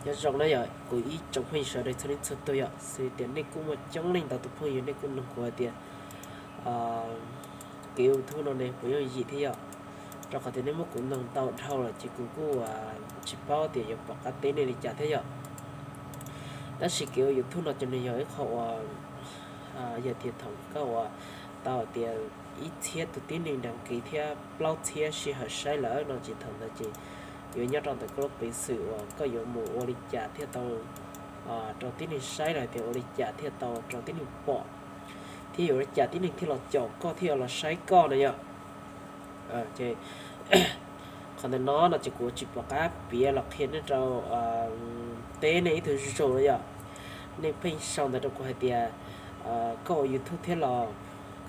Nyob zoo na yom, kuv ib tsoom phooj ywg sawv daws txhua leej txhua tus yom, xws tias nej kuj muaj coob leej ntau tus phooj ywg nej kuj nug kuv hais tias kev ua YouTube no ne puas yooj yim thiab yom. Rau qhov tias nej muab kuv nug ntau dhau lawm ces kuv kuj tsis paub tias yuav pom qab teb nej li cas thiab yom. Tab sis kev ua YouTube no ces nws yog ib qho uas yog tias thaum koj ua tau tias ib txhiab tus tib neeg đăng ký thiab plaub txhiab sij hawm saib lawm no ces thaum ntawd ces yuav nyob rau ntawm koj lub peev xwm uas koj yuav mus ua li cas thiaj tau rau tib neeg saib los tias ua li cas thiaj tau rau tib neeg pom, thiab yuav ua li cas tib neeg thiaj los caum koj thiaj los saib koj na yom. Qhov ntawm no no ces kuv tsis pom qab piav los qhia nej rau teb nej ib tug zoo zoo na yom. Nej pheej sau ntawv rau kuv hais tias koj ua YouTube thiab los,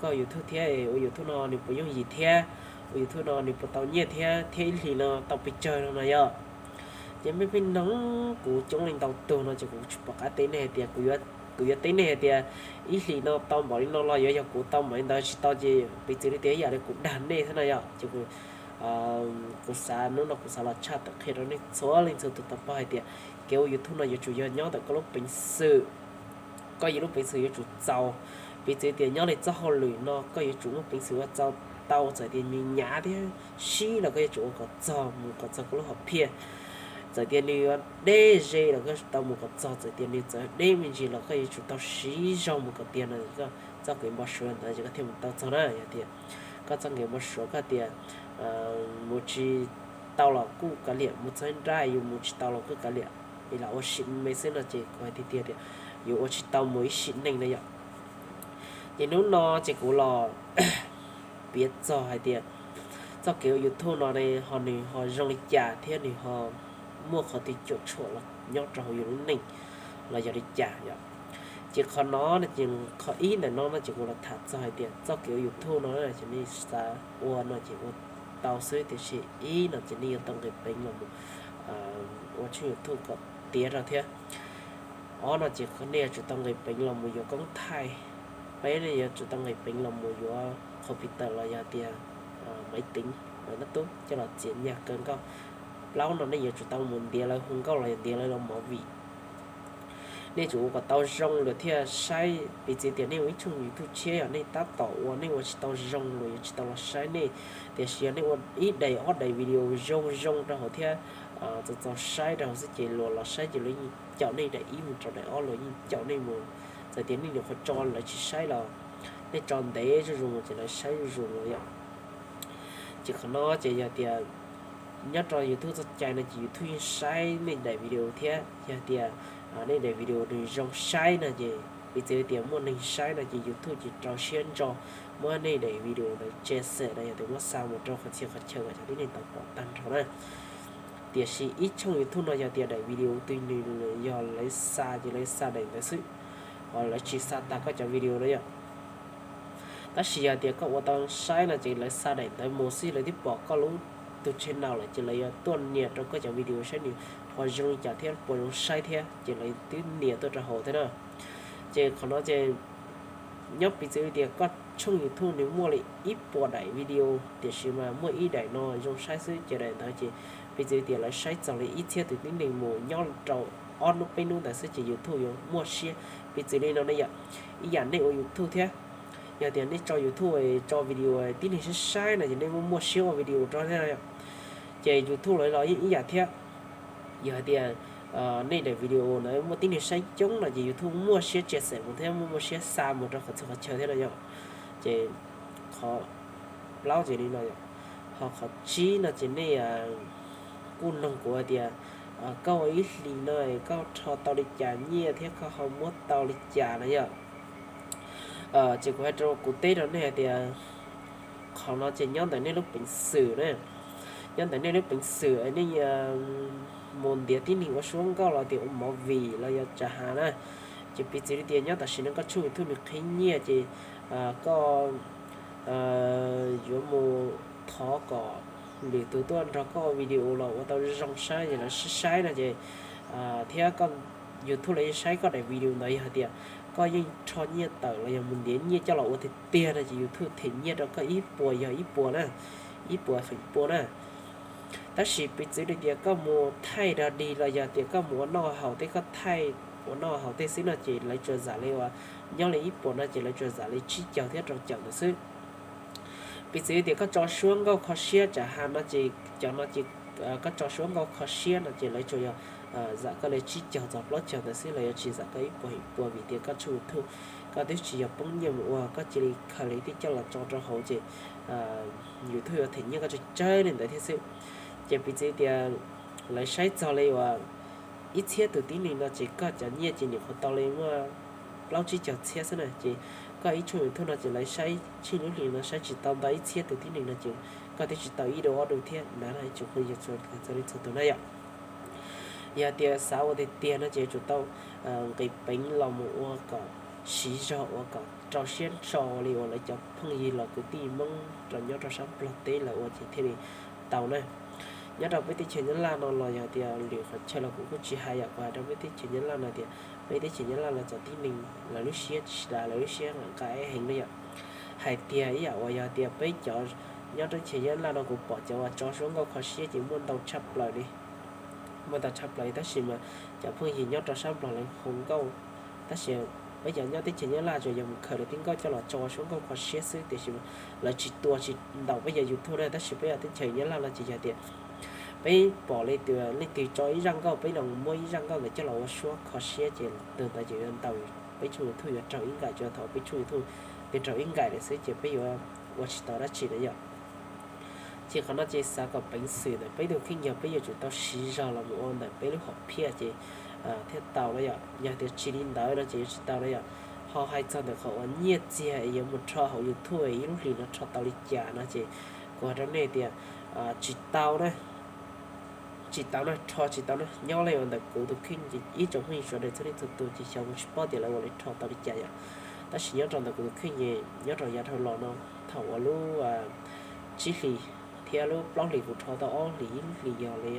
koj ua YouTube thiab ua YouTube no nws puas yooj yim thiab, ua YouTube no nws puas tau nyiaj thiab, thiab ib hlis no tau pes tsawg no na yom. Ces nej pheej nug kuv coob leej ntau tug no ces kuv tsis pom qab teb nej hais tias, kuv yuav teb nej hais tias ib hlis no tau npaum li no los yuav yog kuv tau npaum li ntawd, tsis tau ces piv txwv li tias ib yam li kuv dag nej thiab na yom. Ces kuv xav hnub no kuv xav los tshaj tawm qhia rau nej txhua leej txhua tus tau paub hais tias kev ua YouTube no yuav tsum yog nyob ntawm koj lub peev xwm, koj yog lub peev xwm yuav tsum txaus. Piv txwv tias nyob li txoj hauj lwm no koj yuav tsum muaj peev xwm ua txaus tau, txawm tias nws hnyav thiab sib los koj yuav tsum ua kom txog mus kom txog koj lub hom phiaj. Txawm tias nws deb ze los koj tau mus kom txog, txawm tias nws txawm deb me ntsis los koj yuav tsum tau siv zog mus kom tiag no koj txoj kev npau suav ntawd ces koj thiaj mus tau txog na. Yog tias koj txoj kev npau suav koj tias mus tsis tau los kuj kav liam, mus txog nrab yus mus tsis tau los kuj kav liam, es los ua sim me xwb no ces kuv hais tiag tiag tias yuav ua tsis tau mus ib sim neej na yom. Ces hnub no ces kuv los piav txog hais tias txoj kev ua YouTube no ne ho nws ho zoo li cas thiab nws ho muaj qhov twg cuam tshuam los nyob rau hauv yus lub neej los yog li cas yom. Ces qhov no no ces qhov ib ntawm no no ces kuv los tham txog hais tias txoj kev ua YouTube no ces nej xav ua no ces ua tau xwb, tiam sis ib no ces nej yuav tau nqis peev los mus ua tshooj YouTube kom tiav rau thiab. Ob no ces nej yuav tsum tau nqis peev los mus yuav koob thaij. Peb nej yuav tsum tau nqis peev los mus yuav computer los yog tias maiv teev, maiv tab tub coj los txiav nyaj kaw nkauj. Plaub no nej yuav tsum tau mus ntiav lawv hu nkauj los yog ntiav lawv los movie. Nej tsum ua kom tau zoo lawm thiaj saib. Piv txwv tias nej ua ib tshooj YouTube tshiab yog nej tab tom ua nej ua tsis tau zoo los yuav tsis tau los saib nej. Tiam sis yog nej ua ib daim ob daim video zoo zoo rau hauv thiab txaus txaus saib rau hauv xwb ces luag los saib ces luag yeej caum nej daim ib mus rau daim ob, luag yeej caum nej mus. Txawm tias nej nyuam qhuav tso lawv tsis saib los nej tso ntev zuj zus mus ces lawv saib zuj zus mus yom. Ces qhov no ces yog tias nyob rau YouTube txoj cai no ces YouTube yeej saib nej daim video thiab. Yog tias nej daim video nws zoo saib no ces piv txwv tias muaj neeg saib no ces YouTube ces rau siab ntso muab nej daim video ntawd tse xem no yog tias muab xa mus rau qhov txhia qhov chaw kom cov tib neeg tau pom tag nrho na. Tiam sis ib tshooj YouTube no yog tias daim video twg nws yog lawv xa ces lawv xa daim ntawd xwb, ho lawv tsis xa tas koj cov video na yom. Tab sis yog tias koj ua tau saib no ces lawv xa daim ntawd mus xwb lawv twb pom koj lub tus channel lawm ces lawv yuav tuaj nias rau koj cov video saib nws ho zoo li cas thiab puas zoo saib thiab ces lawv twb nias tuaj rau hauv thiab na. Ces qhov no ces nyob piv txwv tias koj tshooj YouTube nws muaj li ib puas daim video tiam sis mas muaj ib daim no zoo saib xwb ces daim ntawd ces piv txwv tias lawv saib txog li ib txhiab tus tib neeg mus nyob rau ob hnub peb hnub ntawd xwb ces YouTube yuav muaj siab. Piv txwv li no ne yom, ib yam nej ua YouTube thiab, yog tias nej tso YouTube tso video tib neeg saib saib no ces nej muaj muaj siab ua video rau thiab. Ces YouTube lawv los yeej ib yam thiab. Yog hais tias nej daim video ntawd muaj tib neeg saib coob no ces YouTube muaj siab tse xem mus thiab muaj muaj siab xa mus rau qhov txhia qhov chaw thiab no yom. Ces qhov plaub ces li no yom. Ho qhov tsib no ces nej kuj noog kuv hais tias koj ua ib hlis no koj rho tau li cas nyiaj thiab koj ho muab tau li cas na yom. Ces kuv hais rau kuv teb rau nej hais tias qhov no ces nyob ntawm nej lub peev xwm na. Nyob ntawm nej lub peev xwm nej mus ntiav tib neeg ua suab nkauj los tias ua movie los yog tsa has na. Ces piv txwv li tias nyob tam sim no koj tshooj YouTube nws qhib nyiaj ces koj yuav mus thov kom lwm tus tuaj nrog koj video los ua tau zoo saib ces lawv saib saib no ces thiab YouTube lawv yeej saib koj daim video ntawd yog hais tias koj yeej rho nyiaj tawm los yog mus ntiav nyiaj coj los ua tiag tiag no ces YouTube them nyiaj rau koj ib puas yog ib puas na, ib puas feem pua na. Tab sis piv txwv li tias koj mus thaij dog dig los yog tias koj mus ua noj haus tej, koj thaij ua noj haus tej xwb no ces lawv tsuas zam li uas nyob li ib puas no ces lawv tsuas zam li tsib caug thiab rau caum ntawd xwb. Piv txwv tias koj tso suab nkauj kho siab tsam ha no ces cov no ces koj tso suab nkauj kho siab no ces lawv tsuas yog zam koj li tsib caug txog plaub caug ntawd xwb, lawv yuav tsis zam koj ib puas ib puas vim tias koj tshooj YouTube koj twb tsis yog poob nyiaj mus ua, koj cia li khaws li tej coj los tso rau hauv ces YouTube yuav them nyiaj koj tsawg tsawg li ntawd thiab xwb. Ces piv txwv tias lawv saib txog li uas ib txhiab tus tib neeg no ces koj cov nyiaj ces nyuam qhuav tau li muaj plaub tsib caug txhiab xwb na, ces koj ib tshooj YouTube no ces lawv saib tsheej lub hlis no saib tsis tau ntau ib txhiab tus tib neeg no ces koj twb tsis tau ib du ob du thiab ntawd no ib tsoom phooj ywg txhua leej txhua tus na yom. Yog tias xav ua tiag tiag no ces yuav tsum tau nqis peev los mus ua kom siv zog ua kom rau siab tso li uas lawv cov phooj ywg los kwv tij Hmoob rau nyob rau sab Nplog teb lawv ua ces thiaj li tau na. Nyob rau peb teb chaws Nyab Laj no los yog tias lwm qhov chaw los kuv kuj tsis hais yom, kuv hais rau peb teb chaws Nyab Laj no tias peb teb chaws Nyab Laj los txom tib neeg lawv lub siab tsis dav lawv lub siab nqa heev na yom. Hais tias ib yam uas yog tias peb cov nyob teb chaws Nyab Laj no kuv pom cov uas tso suab nkauj kho siab ces muaj ntau tshaj plaws li, muaj ntau tshaj plaws li tab sis mas cov phooj ywg nyob rau sab Nplog lawv hu nkauj, tab sis peb cov nyob teb chaws Nyab Laj tsuas yog mus khaws lawv tej nkauj coj los tso suab nkauj kho siab xwb tiam sis lawv tsis tua tsis ntaus peb cov YouTube na, tab sis peb cov teb chaws Nyab Laj no ces yog tias peb pom li tias leej twg tso ib zaj nkauj peb los muab ib zaj nkauj ntawd coj los ua suab kho siab ces tus ntawd ces yuav ntaus peb tshooj YouTube yuav raug ib nkaim, tsuas thaum peb tshooj YouTube twb raug ib nkaim lawm xwb ces peb yuav ua tsis tau dab tsi na yom. Ces qhov no ces xav kom peev xwm ntawm peb tus kheej yog peb yuav tsum tau siv zog los mus ua ntawm peb lub hom phiaj ces thiaj tau na yom. Yog tias tsis li ntawd no ces yuav tsis tau na yom. Ho hais txog ntawm qhov uas nyiaj txiag es yuav mus rho hauv YouTube ib lub hlis no rho tau li cas no ces kuv hais rau nej tias tsis tau na, tsis tau na, rho tsis tau na. Nyob li uas ntawm kuv tus kheej ces ib tsoom phooj ywg sawv daws txhua leej txhua tus ces xyov kuv tsis paub tias lawv ua li rho tau li cas yom. Tab sis nyob rau ntawm kuv tus kheej ces nyob rau yav dhau los no, thaum uas lub tsib hlis thiab lub plaub hlis kuv rho tau ob hlis, ib lub hlis yog li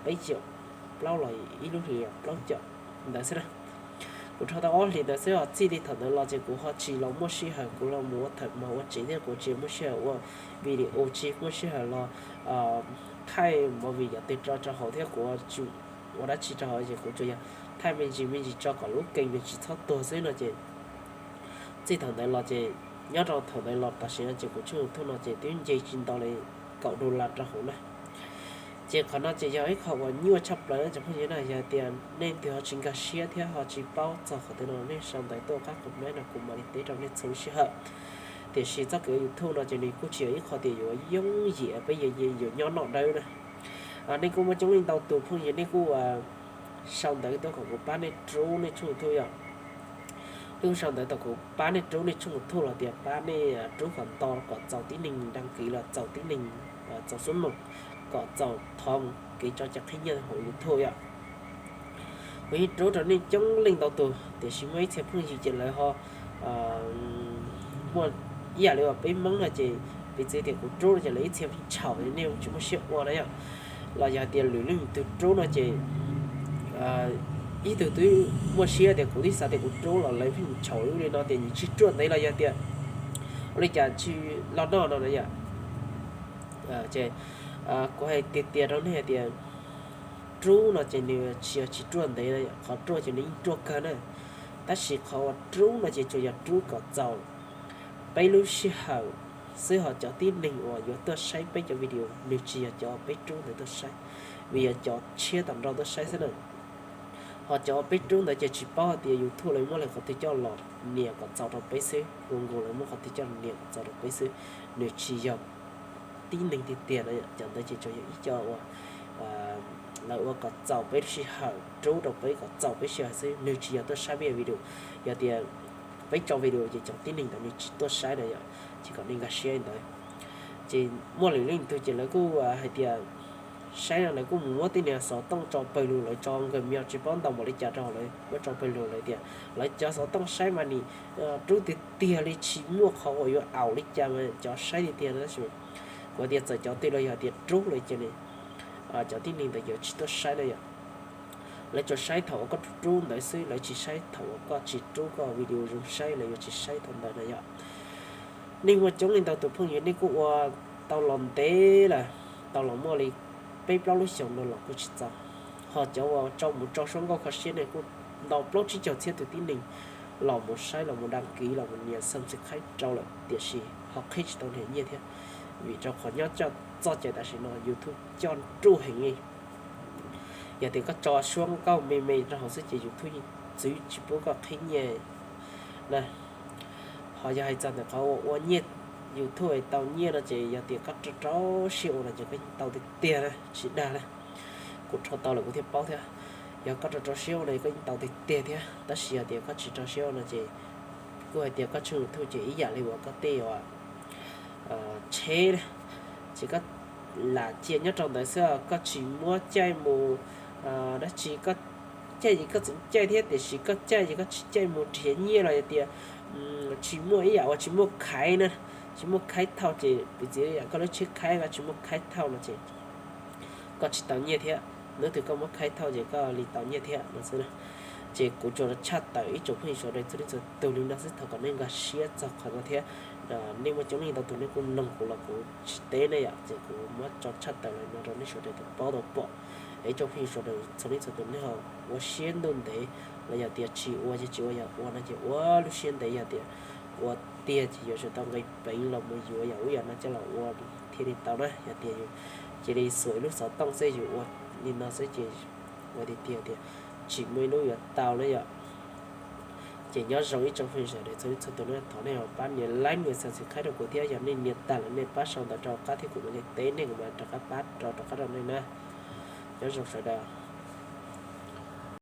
peb caum plaub los ib lub hlis plaub caum ntawd xwb na. Kuv rho tau ob hlis ntawd xwb os, txij li thaum ntawd los ces kuv ho tsis los muaj sij hawm kuv los mus ua thawm mos ua tsev thiab kuv tsis muaj sij hawm ua video, tsis muaj sij hawm los thaij movie yam twg rau rau hauv thiab kuv tsis ua dab tsi rau hauv ces kuv tsuas yog thaij me ntsis me ntsis tso kom lub kees nws tsis txhob tuag xwb no ces txij thaum ntawd los ces nyob rau thaum ntawd los tam sim no ces kuv tshooj YouTube no ces twb nce tsis ntau li kaum dollar rau hauv na. Ces qhov no ces yog ib qho uas nyuaj tshaj plaws cov phooj ywg na, yog tias nej twg ho tsis nkag siab thiab ho tsis paub txog qhov twg no nej sau ntawv tuaj qab comment no kuv mam li teb rau nej txhua lub sij hawm. Tiam sis txoj kev YouTube no ces nws kuj tsis yog ib qho tias yuav yooj yim peb yuav nyob noj dawb na. Nej kuj muaj coob leej ntau tus phooj ywg nej kuj sau ntawv tuaj kom kuv pab nej rub nej tshooj YouTube yom. Nej kuj sau ntawv kom kuv pab nej rub nej tshooj YouTube los tias pab nej rub kom nto kom txaus tib neeg đăng ký los txaus tib neeg txaus xub moos kom txaus thov kev tso cai qhib nyiaj hauv YouTube yom. Kuv yeej rub rau nej coob leej ntau tus tiam sis muaj ib txhia phooj ywg ces lawv ho muaj ib yam li uas peb Hmoob no ces piv txwv tias kuv rub no ces lawv ib txhia pheej txhaum nej tsis muaj siab ua na yom. Los yog tias lwm leej twg rub no ces ib tug twb muaj siab tias kuv twb xav tias kuv rub los lawv pheej txhaum li no tias nws tsis ruaj ntev los yog tias ua li cas tsis los noj no na yom. Ces kuv hais tiag tiag rau nej hais tias rub no ces nws tsis yog tsis ruaj ntev, qhov ruaj ces nws yeej ruaj kawg na. Tab sis qhov uas rub no ces tsuas yog rub kom txaus peb lub sij hawm xwb, ho cov tib neeg uas yuav tuaj saib peb cov video nws tsis yog cov peb rub ntawd tuaj saib, vim yog cov tshiab tom nrau tuaj saib xwb na. Ho cov peb rub ntawd ces tsis paub hais tias YouTube lawv muab lawv qhov twg coj los nias kom txaus rau peb xwb, Google lawv muab qhov twg coj los nias kom txaus rau peb xwb, nws tsis yog tib neeg tiag tiag no. Cov ntawd ces tsuas yog ib co uas lawv ua kom txaus peb lub sij hawm, rub rau peb kom txaus peb sij hawm xwb, nws tsis yog tuaj saib peb video. Yog tias peb tso video ces cov tib neeg ntawd nws tsis tuaj saib na yom, ces kom nej nkag siab li ntawd. Ces muaj lwm leej twg ces lawv kuj hais tias saib no lawv kuj mus muab tej niag xov tooj tso pawg lug, lawv tso nkawg me tsis paub ntau npaum li cas rau lawv muab tso pawg lug, lawv tias lawv cov xov tooj saib mas nim rub tiag tiag li tsis muaj qhov uas yuav aum li cas mas cov saib tiag tiag no. Tab sis kuv tias txawm cov twg los yog tias rub lawm ces cov tib neeg ntawd yuav tsis tuaj saib na yom. Lawv tsuas saib thaum uas koj rub rub ntawd xwb, lawv tsis saib thaum uas koj tsis rub koj video zoo saib, lawv yuav tsis saib thaum ntawd na yom. Nej muaj coob leej ntau tus phooj ywg nej kuj ua tau los ntev lawm, tau los muaj li peb plaub lub xyoos no los kuj tsis txog. Ho cov uas tso mus tso suab nkauj kho siab ne kuj ntau plaub tsib caug txhiab tus tib neeg los mus saib, los mus đăng ký, los mus nias subscribe rau lawm, tiam sis ho qhib tsis tau nws nyiaj thiab. Vim rau qhov nyob txoj cai tam sim no YouTube coj nruj heev li. Yog tias koj tso suab nkauj me me rau hauv xwb ces YouTube yeej txwv tsis pub koj qhib nyiaj na. Ho yog hais txog ntawm qhov ua nyiaj, YouTube tau nyiaj no ces yog tias koj rau rau siab ua no ces koj yeej tau tiag tiag na, tsis dag na. Kuv rho tau lawm kuv thiaj paub thiab. Yog koj rau rau siab ua no koj yeej tau tiag tiag thiab, tab sis yog tias koj tsis rau siab ua no ces kuj hais tias koj tshooj YouTube ces ib yam li uas koj tej uas tsheb na, ces koj lam cia nyob rau ntawd xwb, koj tsis muab caij mus dab tsi, koj caij ces koj tseem caij thiab, tiam sis koj caij ces koj tsis caij mus nrhiav nyiaj los yog tias tsis muaj ib yam uas tsis muaj khaiv na, tsis muaj khaiv thauj ces piv txwv yam koj lub tsheb khaiv koj tsis muaj khaiv thauj no ces koj tsis tau nyiaj thiab. Hnub twg koj muab khaiv thauj ces koj li tau nyiaj thiab no xwb. Ces kuv tsuas tshaj tawm ib tsoom phooj ywg sawv daws txhua leej txhua tus li no xwb, thov kom nej nkag siab txog qhov no thiab. Nej muaj coob leej ntau tus nej kuj mloog kuv los kuv tsis teb nej yom, ces kuv muab tso tshaj tawm li no rau nej sawv daws tau paub tau pom. Es ib tsoom phooj ywg sawv daws txhua leej txhua tus nej ho ua siab ntuj ntev los yog tias tsis ua ces tsis ua, yog ua no ces ua lub siab ntev, yog tias ua tiag ces yuav tsum tau nqis peev los mus yuav yam ub yam no coj los ua thiaj li tau na. Yog tias yus cia li xuas ib lub xov tooj xwb yus ua li no xwb ces ua tiag tiag tias tsis muaj ib lub yuav tau na yom. Ces nyob zoo ib tsoom phooj ywg sawv daws txhua leej txhua tus na, thov nej ho pab nias like nias subscribe rau kuv thiab, yog nej nias tag lawm nej pab sau ntawv rau qab thiab kuv mam li teb nej, kuv mam rov qab pab rau rov qab rau nej na. Nyob zoo sawv daws.